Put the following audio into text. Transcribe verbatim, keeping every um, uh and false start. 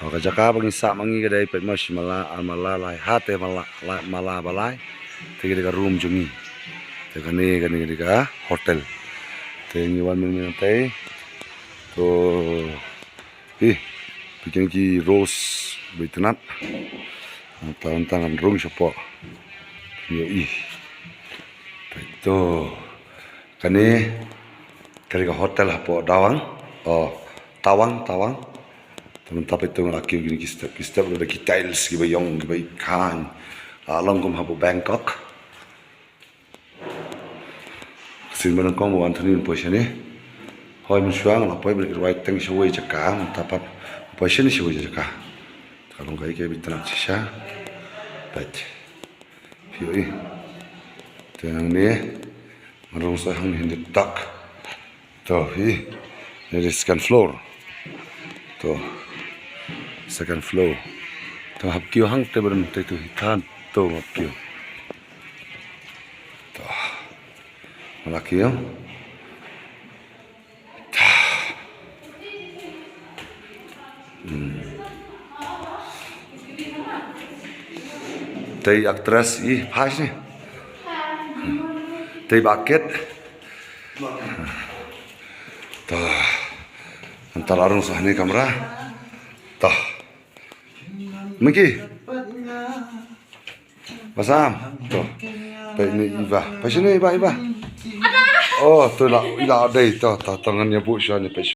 Ka jaka ba ngi sah ma ngi ka dei peit ma shi mala, ar mala lai, ha te mala, lai, mala ba lai. Te ka dei ka room jong ngi. Te kane, kane ka dei ka hotel. Te ngi wan mynmiet te. To, ih, peit ki rose ba itynnat. Nangta, nangta ngan rung shapoh. Ïohi. Peit to. Kane ka dei ka hotel hapoh Dawang. Oh, Tawang, Tawang. Te mynta peit to nga la kiew kine ki step, ki step ruh da ki tiles kiba ïong kiba ïeit khang. La long kum hapoh Bangkok. Sien ba nyngkong ba wan tang ngi poi shane. Hooid, mynshuwa nga la poi ba la rwai teng shawei jaka, mynta pat poi shane shawei jaka. Ka long kaei kaei ba itynnat shisha. Peit. Phi ïohi. Te hangne nga rung sah hangne hynrei tak. To hi. Ini second floor. To. Second floor. To hap kiew hangtei ba dang tei to hi than. To hap kiew. To. Nga la kiew. Hmm. Tei actress i phai shane. Tei ba kit. To. Nangta la rung sah hangne kamra. To. Miki. Ba Sam. To. Peit ne Iba. Peit shane Iba, Iba. Oh, to la, i la dei to, to, to ngan ïa buh shane peit.